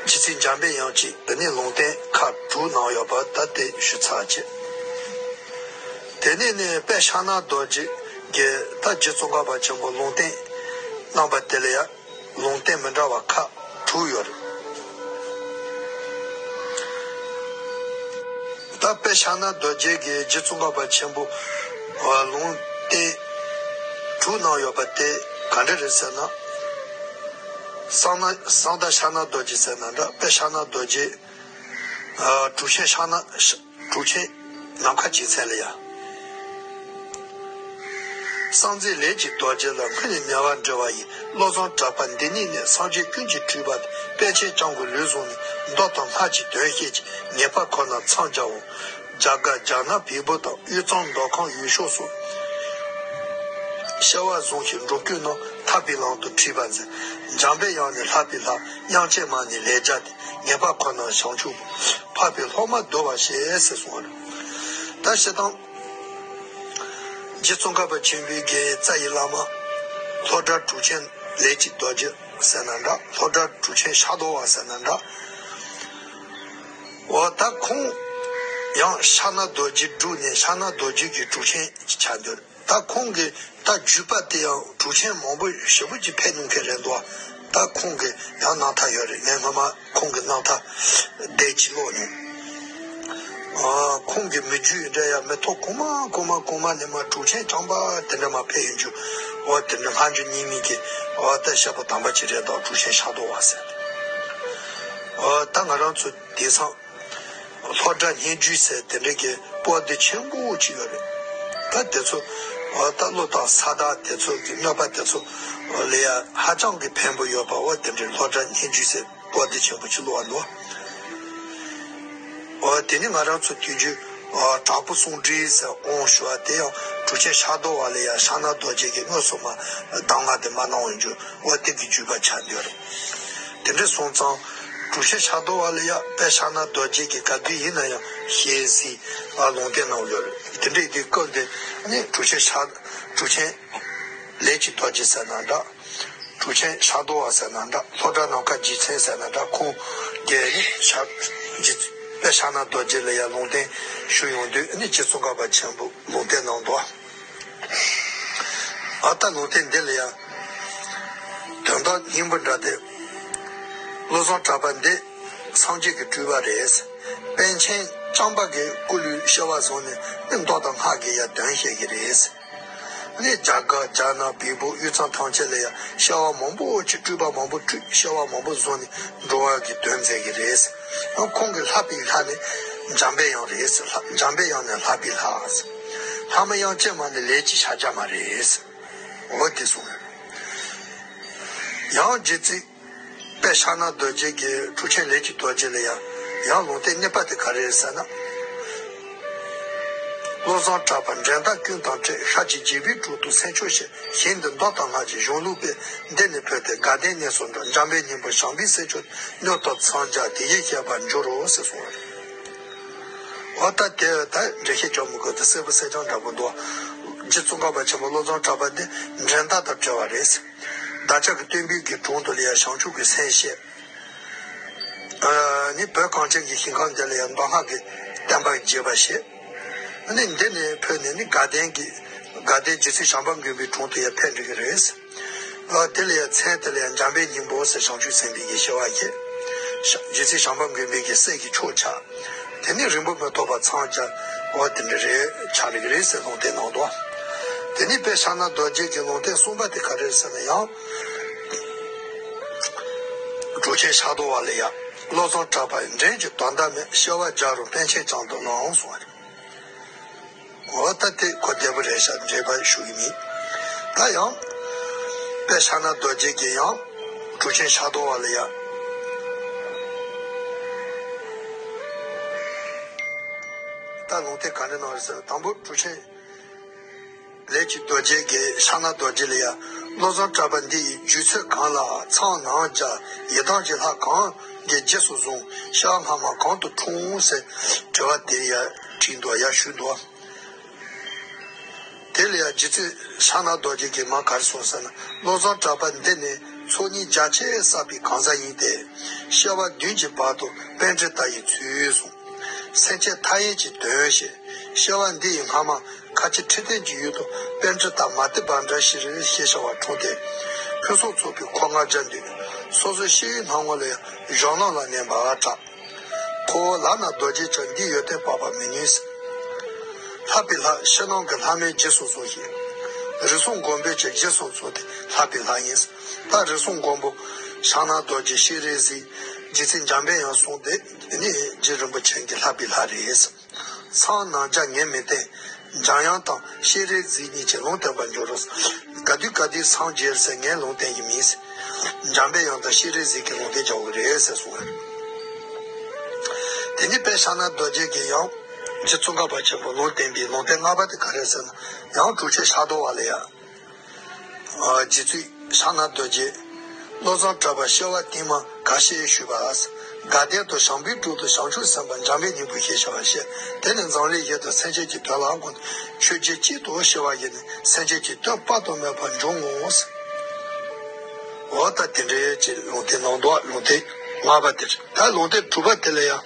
རྗེ་བཙུན་འཇམ་པའི་དབྱངས་ཀྱིས་དེ་ནས་ལུང་བསྟན་ཁག་དྲུག་གནང་ཡོད་པ་ད་དེ་ཞུ་ཚར་བྱས། དེ་ནས་ནི་དཔལ་ཕྱག་ན་རྡོ་རྗེ་གིས་ད་རྗེ་ཙོང་ཁ་པ་ཆེན་པོ་ལུང་བསྟན་གནང་པ་དེ་ལ་ཡང་། ལུང་བསྟན་མི་འདྲ་བ་ཁག་དྲུག་ཡོད་རེད། ད་དཔལ་ཕྱག་ན་རྡོ་རྗེ་གིས་རྗེ་ཙོང་ཁ་པ་ཆེན་པོ་ལུང་བསྟན་དྲུག་གནང་ཡོད་པ་དེ་ག་འདྲ་རེད་ཟེར་ན། གསང་ན་གསང་བདག་ཕྱག་ན་རྡོ་རྗེ་ཟེར་ན་འདྲ་དཔལ་ཕྱག་ན་རྡོ་རྗེ། གྲུབ་ཆེན་ཕྱག་ན། གྲུབ་ཆེན་ནམ་མཁའ་རྒྱལ་མཚན་ལ་ཡ། གསང་མཛད་ལས་ཀྱི་རྡོ་རྗེ་ལ། སྔོན་ནས་ཉེ་བར་འབྲེལ་བ་ཡི། བློ་བཟང་གྲགས་པ་འདི་ཉིད་ནི། སངས་རྒྱས་ཀུན་གྱི་སྤྲུལ་པ་སྟེ། པཎ་ཆེན་བྱམས་མགོན་ལུས་བཟུང་ནས། མདོ་དང་སྔགས་ཀྱི་དོན་བཤད་ཅིང་། ངེས་པར་ཁོ་ན་འཚང་རྒྱའོ། རྒྱ་གར་རྒྱ་ནག་བལ་པོ་དང་། དབུས་གཙང་མདོ་ཁམས་ཡུལ་ཕྱོགས་སུ། སྐྱེ་བ་བཟུང་ཞིང་འགྲོ་ཀུན་རྣམས། ཐར་པའི་ལམ་དུ་ཁྲིད་པར་མཛད། འཇམ་པའི་དབྱངས་ནི་ལྷག་པའི་ལྷ། དབྱངས་ཅན་མ་ནི་ལེགས་སྦྱར་སྟེ། ངེས་པར་ཁོ་ན་བྱང་ཆུབ་འཕགས་པའི་སློབ་མར་འདུ་བར་བྱེད་ཟེར་གསུངས་པ་རེད། ད་སྤྱིར་བཏང་རྗེ་ཙོང་ཁ་པ་ཆེན་པོའི་གི་རྩ་བའི་བླ་མ། ལྷོ་བྲག་གྲུབ་ཆེན་ལས་ཀྱི་རྡོ་རྗེ་ཟེར་ན་འདྲ། ལྷོ་བྲག་གྲུབ་ཆེན་ཤར་རྡོ་བ་ཟེར་ན་འདྲ། འོ་ད་ཁོང་ཡང་ཕྱག་ན་རྡོ་རྗེ་སྒྲུབ་ནས་ཕྱག་ན་རྡོ་རྗེ་གི་གྲུབ་ཆེན་ཆགས་འདུག་ད་ཁོང་གི་ད་བརྒྱུད་པ་དེ་ཡང་གྲུབ་ཆེན་མང་པོ་ཞེ་པོ་ཅིག་ཕེབས་གནང་མཁན་རེད་འདུག་ད་ཁོང་གི་ཡང་རྣམ་ཐར་ཡོད་རེད། ངས་སྔོན་མ་ཁོང་གི་རྣམ་ཐར་འདི་ཅིག་ཀློག་མྱོང་། ཨ། ཁོང་གི་མི་རྒྱུད་འདྲ་ཡང་མི་ཐོག་གོང་མ་གོང་མ་གོང་མ་ནས་མར་གྲུབ་ཆེན་རྐྱང་པ་དེ་འདྲ་མར་ཕེབས་ཡོང་རྒྱུ། འོ་དེ་འདྲ་སྔ་འགྱུར་རྙིང་མའི་གི་འོ་ད་བཤད་པ་དམ་པ་ཅིག་རེད་འདུག་གྲུབ་ཆེན་ཤར་རྡོ་བ་ཟེར། འོ་ད་ང་རང་ཚོ་དེང་སང་ལྷོ་བྲག་སྙན་བརྒྱུད་ཟེར་དེ་འདྲ་གི་པོ་ཏི་ཆེན་པོ་ཅིག་ཡོད་རེད། ད་དེ་ཚོ་འོ་ད་ཀླུ་དང་ས་བདག་དེ་ཚོ་གི་གནོད་པ་དེ་ཚོ་ལ་ཡ་ཧ་ཅང་གི་ཕན་པོ་ཡོད་པ། འོ་དེ་འདྲའི་ལྷོ་བྲག་སྙན་བརྒྱུད་ཟེར་པོ་ཏི་ཆེན་པོ་ཅིག་བླུགས་པ་འདུག་འོ་དེ་ནི་ང་རང་ཚོ་དུས་རྒྱུན་འོ་དྲག་པོ་གསུང་འདྲི་ཟེར་དབང་ཞུ་བ་དེ་ཡང་གྲུབ་ཆེན་ཤར་རྡོ་བ་ལ་ཡ་ཕྱག་ན་རྡོ་རྗེ་གིས་དངོས་སུ་མར་གདམས་ངག་དེ་མར་གནང་བའི་རྒྱུ། འོ་དེ་གི་བརྒྱུད་པ་ཆགས་འདུག་རེད། དེ་འདྲ་སོང་ཙང་གྲུབ་ཆེན་ཤར་རྡོ་བ་ལ་ཡ་དཔལ་ཕྱག་ན་རྡོ་རྗེ་གིས་ག་དུས་ཡིན་ན་ཡང་ཞལ་གཟིགས་ལུང་བསྟན་གནང་ཡོད་རེད། དེ་འདྲའི་དུས་སྐབས་འདི་ནི་གྲུབ་ཆེན་ཤར་གྲུབ་ཆེན་ལས་ཀྱི་རྡོ་རྗེ་ཟེར་ན་འདྲ། གྲུབ་ཆེན་ཤར་རྡོ་བ་ཟེར་ན་འདྲ། ལྷོ་བྲག་ནམ་མཁའ་རྗེ་བཙུན་ཟེར་ན་འདྲ། ཁོང་གིས་ནི་ཕྱག་རྗེ་དཔལ་ཕྱག་ན་རྡོ་རྗེ་ལ་ཡ་ལུང་བསྟན་ཞུ་ཡོང་དུས་ནི་རྗེ་ཙོང་ཁ་པ་ཆེན་པོ་ལུང་བསྟན་གནང་འདུག་ཨ་ད་ལུང་བསྟན་འདི་ལ་ཡ་དོན་དག་སྙིང་པོ་འདྲ་སྟེ། བློ་བཟང་གྲགས་པ་འདི་སངས་རྒྱས་ཀྱི་སྤྲུལ་པ་རེད། པཎ་ཆེན་བྱམས་པ་གི་སྐུ་ལུས་སྐྱེ་བ་བཟུང་ནས་ནི་མདོ་དང་སྔགས་ཀྱི་ཡ་དོན་བཤད་ཀྱི་རེད། ནི་རྒྱ་གར་རྒྱ་ནག་བལ་པོ་དབུས་གཙང་ཐམས་ཅད་ལ་ཡང་སྐྱེ་བ་མང་པོ་ཅིག་སྤྲུལ་པ་མང་པོ་སྤྲུལ། སྐྱེ་བ་མང་པོ་བཟུང་ནས་འགྲོ་བ་གི་དོན་མཛད་ཀྱི་རེད། ཁོང་གི་ལྷག་པའི་ལྷ་ནི་འཇམ་པའི་དབྱངས་རེད། ལྷ་འཇམ་པའི་དབྱངས་ནི་ལྷག་པའི་ལྷ། ལྷ་མོ་དབྱངས་ཅན་མ་ནི་ལས་ཀྱི་ཕྱག་རྒྱ་མ་རེད། འོ་དེ་གསུངས། ཡང་རྗེ་བཙུན་དཔལ་ཕྱག་ན་རྡོ་རྗེ་གིས་གྲུབ་ཆེན་ལས་ཀྱི་རྡོ་རྗེ་ལ་ཡང་ཡང་ལུང་བསྟན་གཉིས་པ་དེ་ག་རེ་རེད་ཟེར་ན། བློ་བཟང་གྲགས་པ་འགྲན་ཟླ་ཀུན་དང་བྲལ། ཤར་གྱི་རྒྱལ་པོའི་དྲུང་དུ་སེམས་མཆོག་བཞེས། ཞིང་འདི་མདོ་དང་སྔགས་ཀྱི་གཞུང་ལུགས་པས། འདི་ནས་འཕོས་ཏེ་དགའ་ལྡན་གནས་སུ་འགྲོ། འཇམ་པའི་སྙིང་པོ་བྱམས་པའི་སེམས་མཆོག་དངོས་ཐོབ་འཚང་རྒྱ་དེ་ཡིས་བཤད་པར་འགྱུར་རོ་ཟེར་གསུངས་པ་རེད། འོ་ད་དེ་ད་འགྲེལ་བཤད་རྒྱག་མི་དགོས། དེ་གསལ་པོ་གསལ་རྐྱང་འདྲ་པོ་འདུག་རྗེ་ཙོང་ཁ་པ་ཆེན་པོ་བློ་བཟང་གྲགས་པ་འདི་འགྲན་ཟླ་དང་བྲལ་བ་རེད། བདག་ཅག་གི་སྟོན་པའི་གི་དྲུང་དུ་ལ་ཡང་བྱང་ཆུབ་ཀྱི་སེམས་བསྐྱེད། ཨ་ནི་བོད་གངས་ཅན་གྱི་ཞིང་ཁམས་འདི་ལ་ཡང་མདོ་སྔགས་ཀྱི་བསྟན་པ་རྒྱས་པ་བཤད། ཨ་ནི་འདི་ནས་འཕོས་ནས་ནི་དགའ་ལྡན་གྱི་དགའ་ལྡན་རྗེ་བཙུན་བྱམས་པ་མགོན་པོའི་དྲུང་དུ་ཡང་ཕེབས་འགྲོ་གི་རེད། ཨ་དེ་ལ་ཡང་མཚན་དེ་ལ་ཡང་འཇམ་པའི་སྙིང་པོ་ཟེར་བྱང་ཆུབ་སེམས་དཔའི་གི་སྐྱེ་བ་བཞེས། རྗེ་བཙུན་བྱམས་པ་མགོན་པོའི་གི་སྲས་ཀྱི་མཆོག་ཆགས། དེ་ནི་རིང་པོ་མི་ཐོགས་པར་འཚང་རྒྱ་བ་དེ་འདྲ་རེད་ཆགས་རིགས་རེད་ཟེར་ལུང་བསྟན་གནང་འདུག་དེ་ནི་དཔལ་ཕྱག་ན་རྡོ་རྗེ་གི་ལུང་བསྟན་གསུམ་པ་དེ་ག་རེ་རེད་ཟེར་ན་ཡང་། གྲུབ་ཆེན་ཤར་རྡོ་བ་ལ་ཡ། བློ་བཟང་གྲགས་པ་འགྲན་གྱི་དོན་དག་མེད། སྐྱེ་བ་བརྒྱ་རུ་པཎ་ཆེན་བྱམས་དང་བླངས་གསུངས་པ་རེད། འོ་ད་དེ་གོ་བདེ་པོ་རེད་ཤག་འགྲེལ་པ་ཞུ་གི་མིན། ད་ཡང་། དཔལ་ཕྱག་ན་རྡོ་རྗེ་གིས་ཡང་། གྲུབ་ཆེན་ཤར་རྡོ་བ་ལ་ཡ། ད་ལུང་བསྟན་ག་འདྲ་གནང་རེད་ཟེར་ན་དང་པོ་གྲུབ་ཆེན་ལས་ཀྱི་རྡོ་རྗེ་གིས་ཕྱག་ན་རྡོ་རྗེ་ལ་ཡ། བློ་བཟང་གྲགས་པ་འདི་ཡི་བརྒྱུད་ཚུལ་གང་ལ་མཚམས་ནང་རྒྱ། ཡི་དམ་གྱི་ལྷ་གང་གིས་རྗེས་སུ་བཟུང་། སྐྱེ་བ་སྔ་མ་གང་དུ་འཁྲུངས་ཟེར་དྲི་བ་དེ་ཡ་དྲིས་འདུག་ཡ་ཞུས་འདུག་དེ་ལ་ཡང་རྗེ་བཙུན་ཕྱག་ན་རྡོ་རྗེ་གིས་མ་ག་རེ་གསུངས་ཟེར་ན། བློ་བཟང་གྲགས་པ་འདི་ནི་ཚོགས་གཉིས་རྒྱ་ཆེར་བསགས་པའི་གང་ཟག་ཡིན་ཏེ། སྐྱེ་བ་བདུན་གྱི་བར་དུ་པཎྜི་ཏ་ཡི་ཚུལ་བཟུང་། སེམས་ཅན་མཐའ་ཡས་ཀྱི་དོན་བྱེད། སྐྱེ་བ་འདི་ཡི་སྔ་མ་ཁ་ཆེ་ཁྲི་སྟེང་གི་ཡུལ་དུ་པཎྜི་ཏ་མ་ཏི་བྷ་འདྲ་ཤྲཱི་ཞེས་བྱ་བ་འཁྲུངས་ཏེ། ཕུན་སུམ་ཚོགས་པའི་མཁོ་མངགས་སྦྱར་འདུག་སོ་སོའི་སྐྱེ་བོའི་སྣང་ངོ་ལ་ཡང་གཞོན་ལམ་ལ་གནས་པར་གྲགས། ཁོ་བོ་ལག་ན་རྡོ་རྗེ་ཅན་འདི་ཡོན་ཏན་དཔག་པར་མི་ནུས། ལྷག་པའི་ལྷ་ཕྱི་ནང་གི་ལྷ་མོས་རྗེས་སུ་བཟུང་ཞིང་། རིགས་གསུམ་མགོན་པོས་ཀྱང་རྗེས་སུ་བཟུང་སྟེ་ལྷག་པའི་ལྷ་ཡིན། ད་རིགས་གསུམ་མགོན་པོ་ཕྱག་ན་རྡོ་རྗེ་ཤྲཱི་ཟེར། རྗེ་བཙུན་འཇམ་པའི་དབྱངས་གསུངས་ཏེ་ནི་རྗེ་རིན་པོ་ཆེ་གི་ལྷག་པའི་ལྷ་རེད། མཚམས་ནང་རྒྱ་ངས་མི་བསྟན། འཇམ་དབྱངས་དང་ཤེས་རིག་གཟིགས་གཉིས་ཀྱིས་ལུང་བསྟན་པར་འགྱུར་རོ། ག་དུས་ག་དུས་སངས་རྒྱས་ཟེར་ངས་ལུང་བསྟན་གྱི་མིན། འཇམ་པའི་དབྱངས་དང་ཤེས་རིག་གཟིགས་ཀྱིས་ལུང་བསྟན་བྱ་དགོས་རེད་ཟེར་གསུངས། དེ་ནས་དཔལ་ཕྱག་ན་རྡོ་རྗེ་གིས་ཡང་རྗེ་ཙོང་ཁ་པ་ཆེན་པོ་ལུང་བསྟན་པའི་ལུང་བསྟན་ལྔ་པ་དེ་ག་རེ་ཟེར་ན། ཡང་གྲུབ་ཆེན་ཕྱག་རྡོར་བ་ལ་ཡ། རྗེ་བཙུན་ཕྱག་ན་རྡོ་རྗེ། བློ་བཟང་གྲགས་པ་སྐྱེ་བ་སྟིང་མ་དགའ་བཞིར་བཞུགས་པ། དགའ་ལྡན་དུ་བྱམས་པའི་དྲུང་དུ་བྱང་ཆུབ་སེམས་དཔའ་འཇམ་པའི་སྙིང་པོ་ཞེས་བྱ་བ་བཤད། དེ་ནི་འཛམ་གླིང་བཞི་དང་སེམས་ཅན་གྱི་དོན་ལ་དགོངས་ཏེ་ཆོས་བརྒྱད་གཅིག་ཏུ་སྐྱེ་བ་བཞེས་ནས་སེམས་ཅན་གྱི་དོན་དཔག་ཏུ་མེད་པ་འབྱུང་ངོ་། འོ་ད་དེ་འདྲའི་ཅིག་ལུང་བསྟན་གནང་འདུག་ལུང་བསྟན་ལྔ་པ་དེར། ད་ལུང་བསྟན་དྲུག་པ་དེ་ལ་ཡང་།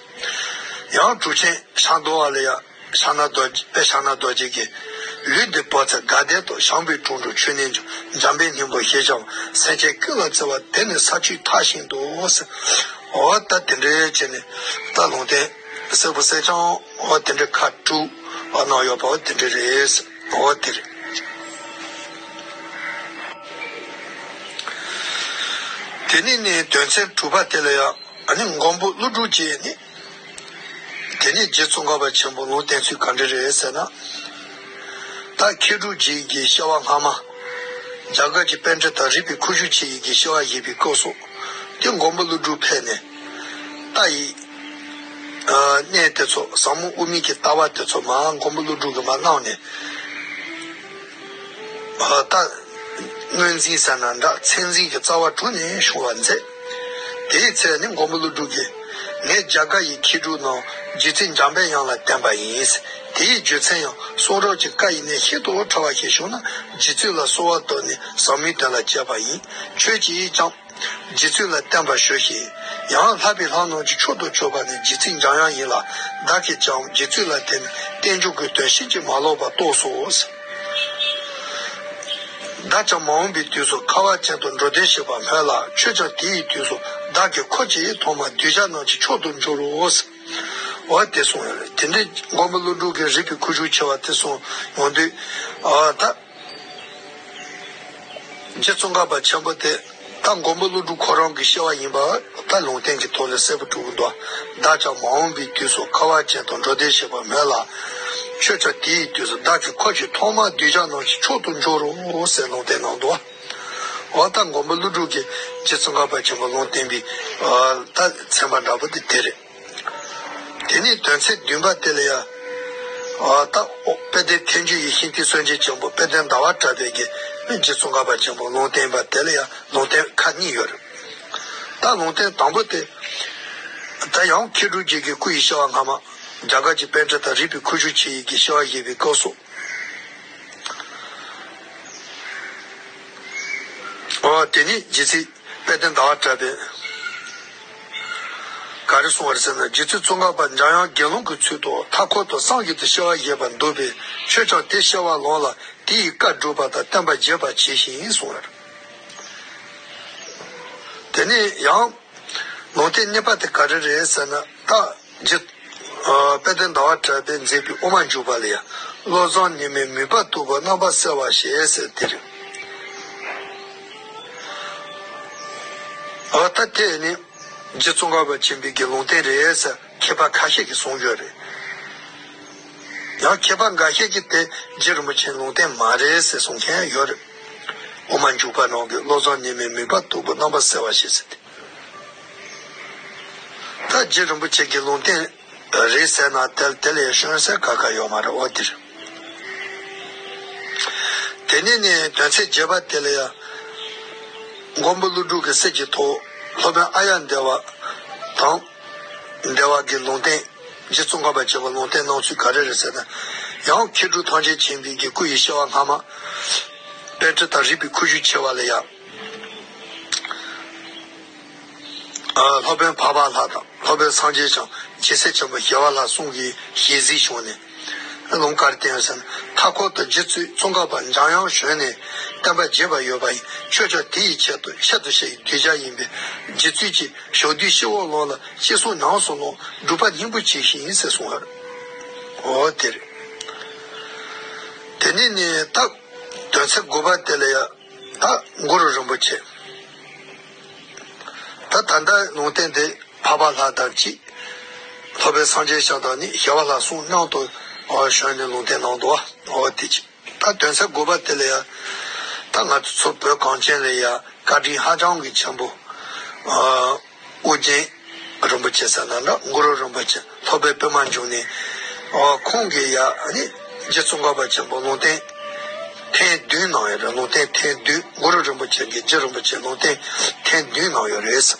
ཡང་གྲུབ་ཆེན་ཕྱག་རྡོར་བ་ལ་ཡང་། ཕྱག་ན་རྡོ་རྗེ། དཔལ་ཕྱག་ན་རྡོ་རྗེ་གིས། ལུས་འདི་བོར་ཚེ་དགའ་ལྡན་དུ་བྱམས་པའི་དྲུང་དུ་ཆོས་ནི་འབྱུང་། འཇམ་པའི་སྙིང་པོ་ཞེས་བྱ་བ་སེམས་ཅན་ཀུན་ལ་བརྩེ་བ་དེ་ནི་ས་བཅུའི་མཐའ་བཞིན་དུ་ཟེར། འོ་ད་དེ་འདྲའི་བྱས་ནས་ད་ལུང་བསྟན་གསལ་པོ་གསལ་རྐྱང་འོ་དེ་འདྲའི་ཁ་དྲུག་འོ་གནང་ཡོད་པ་འོ་དེ་འདྲ་རེད་ཟེར། འོ་དེ་རེད། དེ་ནས་ནི་དོན་ཚན་དྲུག་པ་དེ་ལ་ཡང་། ཨ་ནི་མགོན་པོ་ཀླུ་སྒྲུབ་ཀྱིས་ནི། དེ་ནས་རྗེ་ཙོང་ཁ་པ་ཆེན་པོ་ལུང་བསྟན་ཚུལ་ག་འདྲ་རེད་ཟེར་ན། ད་མཁས་གྲུབ་རྗེ་གི་སྐྱེ་བ་སྔ་མ། རྒྱ་གར་གྱི་པཎྜི་ཏ་རིག་པའི་ཁུ་བྱུག་ཆེ་ཡིས་ཀྱི་སྐྱེ་བ་བཞེས་པའི་སྐབས་སུ། དེ་མགོན་པོ་ཀླུ་སྒྲུབ་ཕེབས་ནས། ལྟ་ཡི། ཨ་གནས་དེ་ཚོ་ཟབ་མོ་དབུ་མའི་གི་ལྟ་བ་དེ་ཚོ་མར་མགོན་པོ་ཀླུ་སྒྲུབ་ཀྱིས་མར་གནང་ནས། ད་ངོས་འཛིན་ཟེར་ན་འདྲ་མཚན་འཛིན་གྱི་རྩ་བ་དྲུངས་ནས་ཞུ་བ་མཛད། དེའི་ཚེ་ནི་མགོན་པོ་ཀླུ་སྒྲུབ་ཀྱིས། ངས་རྒྱ་གར་ཡི་མཁས་གྲུབ་རྣམས་རྗེ་བཙུན་འཇམ་པའི་དབྱངས་ལ་བསྟེན་པ་ཡིན། དེའི་རྒྱུ་མཚན་ཡང་གསུང་རབ་ཀྱི་བཀའ་ཡི་གནད་ཤིན་ཏུ་ཕྲ་བ་ཞིག་བྱུང་ན་རྗེ་བཙུན་ལ་གསོལ་བ་བཏབ་ནས་ཟབ་མོའི་དོན་ལ་བྱེད་པ་ཡིན། ཁྱོད་ཀྱིས་ཀྱང་། རྗེ་བཙུན་ལ་བསྟེན་པར་ཞུ་ཞིང་། ཡང་ལྷག་པའི་ལྷ་རྣམས་ཀྱི་མཆོག་ཏུ་གྱུར་པ་ནི་རྗེ་བཙུན་འཇམ་དབྱངས་ཡིན་ལ། བདག་གིས་ཀྱང་རྗེ་བཙུན་ལ་བརྟེན་ནས་རྟེན་འབྱུང་གི་དོན་ཕྱིན་ཅི་མ་ལོག་པར་རྟོགས་སོ། བདག་ཀྱང་མ་འོངས་པའི་དུས་སུ་ཁ་བ་ཅན་དུ་འགྲོ་དོན་བྱེད་པར་སྨོན་ལ། ཁྱོད་ཀྱང་དེ་ཡི་དུས་སུ་བདག་གི་འཁོར་གྱི་ཐོག་མར་གདུལ་བྱ་རྣམས་ཀྱི་མཆོག་ཏུ་འགྱུར་རོ། འོ་དེ་གསུངས་ཡོད་རེད། དེ་འདྲའི་མགོན་པོ་ཀླུ་སྒྲུབ་ཀྱི་རིག་པའི་ཁུ་བྱུག་ཆེ་བ་དེ་གསུངས་ཡོང་དུས། ཨ་ད། རྗེ་ཙོང་ཁ་པ་ཆེན་པོ་དེ་ད་མགོན་པོ་ཀླུ་སྒྲུབ་ཁོ་རང་གི་སྐྱེ་བ་ཡིན་པ་ད་ལུང་བསྟན་གྱི་ཐོག་ལས་གསལ་པོ་གྲུབ་ཀྱི་འདུག་བདག་ཀྱང་མ་འོངས་པའི་དུས་སུ་ཁ་བ་ཅན་དུ་འགྲོ་དོན་བྱེད་པར་སྨོན་ལ། ཁྱོད་ཀྱང་དེའི་དུས་སུ་བདག་གི་འཁོར་གྱི་ཐོག་མར་གདུལ་བྱ་རྣམས་ཀྱི་མཆོག་ཏུ་འགྱུར་རོ་ཟེར་ལུང་བསྟན་གནང་འདུག་འོ་ད་མགོན་པོ་ཀླུ་སྒྲུབ་ཀྱིས་རྗེ་ཙོང་ཁ་པ་ཆེན་པོ་ལུང་བསྟན་པའི་ད་ཚན་པ་འདྲ་པོ་དེ་དེ་རེད། དེ་ནས་དོན་ཚན་བདུན་པ་དེ་ལ་ཡང་། ཨ་ད་དཔལ་ལྡན་ཐལ་འགྱུར་ཡིད་བཞིན་ཏེ་སངས་རྒྱས་ཆེན་པོ་དཔལ་ལྡན་ཟླ་བ་གྲགས་པས་ཀྱི་རྗེ་ཙོང་ཁ་པ་ཆེན་པོ་ལུང་བསྟན་པ་དེ་ལ་ཡང་ལུང་བསྟན་ཁག་གཉིས་ཡོད་རེད། ད་ལུང་བསྟན་དང་པོ་དེ། ད་ཡང་མཁས་གྲུབ་རྗེ་གི་སྐུ་ཡི་སྐྱེ་བ་སྔ་མ། རྒྱ་གར་གྱི་པཎྜི་ཏ་རིག་པའི་ཁུ་བྱུག་ཆེ་ཡིས་ཀྱི་སྐྱེ་བ་བཞེས་པའི་སྐབས་སུ། ཨོ་དེ་ནས་རྗེ་བཙུན་དཔལ་ལྡན་ཟླ་བ་གྲགས་པས་ག་རེ་གསུངས་པ་རེད་ཟེར་ན། རྗེ་བཙུན་ཙོང་ཁ་པ་འཇམ་དབྱངས་དགེ་སློང་གི་ཚུལ་དུ་མཐའ་འཁོར་དུ་སངས་རྒྱས་ཏེ་སྐྱེ་བ་བཞེས་པར་འདུག་པས། ཁྱོད་ཀྱང་དེ་སྐྱེ་བ་ལོངས་ལ་དེ་ཡི་བཀའ་སྒྲུབ་པ་དང་བསྟན་པ་རྒྱས་པར་གྱིས་ཤིག་གསུངས་པ་རེད། དེ་ནས་ཡང་ལུང་བསྟན་གཉིས་པ་དེ་ག་རེ་རེད་ཟེར་ན། ད་རྗེ་ཨ་དཔལ་ལྡན་ཟླ་བ་གྲགས་པས་མཛད་པའི་དབུ་མ་འཇུག་པ་ལ་ཡང་། བློ་བཟང་ཉི་མའི་མུས་པ་སྟུག་པོ་རྣམ་པར་གསལ་བར་བྱེད་ཟེར་དེ་རེད། ཨ་ད་དེ་ནི་རྗེ་ཙོང་ཁ་པ་ཆེན་པོའི་གི་ལུང་བསྟན་རེད་ཟེར་མཁས་པ་ཁ་ཤས་ཀྱིས་གསུངས་ཡོད་རེད། ཡང་མཁས་པ་འགའ་ཤས་ཀྱིས་དེ་རྗེ་རིན་པོ་ཆེའི་ལུང་བསྟན་མ་རེད་ཟེར་གསུང་མཁན་ཡོད་རེད། དབུ་མ་འཇུག་པ་ནང་གི་བློ་བཟང་ཉི་མའི་མུས་པ་སྟུག་པོ་རྣམ་པར་གསལ་བར་བྱེད་ཟེར་ཏེ། ད་རྗེ་རིན་པོ་ཆེ་གི་ལུང་བསྟན་རེད་ཟེར་ན་དེ་དེ་ལས་གཞན་ཟེར་ག་ག་ཡོད་མ་རེད། འོ་དེ་རེད། དེ་ནས་ནི་དོན་ཚན་བརྒྱད་པ་དེ་ལ་ཡང་། མགོན་པོ་ཀླུ་སྒྲུབ་ཀྱི་སྲས་ཀྱི་ཐོག་སློབ་དཔོན་ཨཱརྱ་དེ་བ་དང་། དེ་བ་གི་ལུང་བསྟན། རྗེ་ཙོང་ཁ་པ་ཆེན་པོ་ལུང་བསྟན་གནང་ཚུལ་ག་རེ་རེད་ཟེར་ན། ཡང་མཁས་གྲུབ་ཐམས་ཅད་མཁྱེན་པའི་གི་སྐུ་ཡི་སྐྱེ་བ་སྔ་མ། པཎྜི་ཏ་རིག་པའི་ཁུ་བྱུག་ཆེ་བ་ལ་ཡང་། ཨ་སློབ་དཔོན་འཕགས་པ་ལྷ་དང་སློབ་དཔོན་སངས་རྒྱས་བྱང་རྒྱལ་སྲས་ཆེན་པོ་ཞི་བ་ལྷ་གསུམ་གྱིས་ཞལ་གཟིགས་བྱུང་ནས། ལུང་ག་རེ་བསྟན་ཡོད་ཟེར་ན། མཐའ་འཁོར་དུ་རྗེ་བཙུན་ཙོང་ཁ་པ་འཇམ་དབྱངས་བྱོན་ནས་བསྟན་པ་རྒྱས་པར་ཡོད་པ་ཡིན། ཁྱོད་ཀྱང་དེ་ཡི་ཆེད་དུ་ཆེད་དུ་བྱ་ཡི་གདུལ་བྱ་ཡིན་པས། རྗེ་བཙུན་གྱིས་ཞག་དུས་སྤྱི་བོར་ལོངས་ལ་ཤི་གསོན་ཉམས་སུ་ལོངས། སྒྲུབ་པ་སྙིང་པོ་ཇི་བཞིན་ཟེར་གསུངས་ཡོད། འོ་དེ་རེད། དེ་ནས་ནི་ད་དོན་ཚན་དགུ་པ་དེ་ལ་ཡང་ད་གུ་རུ་རིན་པོ་ཆེ། ད་ད་ལྟ་ལུང་བསྟན་དེ་འཕགས་པ་ལྷ་དང་གཅིག་སློབ་དཔོན་སངས་རྒྱས་ཞབས་དང་ནི་ཞི་བ་ལྷ་གསུམ་མཉམ་དུ་ ཨོ་བྱོན་ནས་ལུང་བསྟན་གནང་འདུག་ཨོ་དེ་ཅི། ད་དོན་ཚན་དགུ་པ་དེ་ལ་ཡ། ད་ང་ཚོ་ཚོ་བོད་གངས་ཅན་ལ་ཡ་བཀའ་དྲིན་ཧ་ཅང་གི་ཆེན་པོ། ཨ། ཨོ་རྒྱན་རིན་པོ་ཆེ་ཟེར་ན་འདྲ། གུ་རུ་རིན་པོ་ཆེ་ལྷོ་པའི་པདྨ་འབྱུང་གནས། ཨོ་ཁོང་གིས་ཡ་ཨ་ནི་རྗེ་ཙོང་ཁ་པ་ཆེན་པོ་ལུང་བསྟན་ཐེངས་བདུན་གནང་ཡོད་རེད། ལུང་བསྟན་ཐེངས་བདུན། གུ་རུ་རིན་པོ་ཆེ་གིས་རྗེ་རིན་པོ་ཆེ་ལུང་བསྟན་ཐེངས་བདུན་གནང་ཡོད་རེད།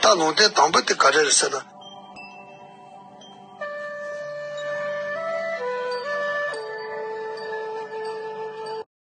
ད་ལུང་བསྟན་དང་པོ་དེ་ག་རེ་རེད་ཟེར་ན།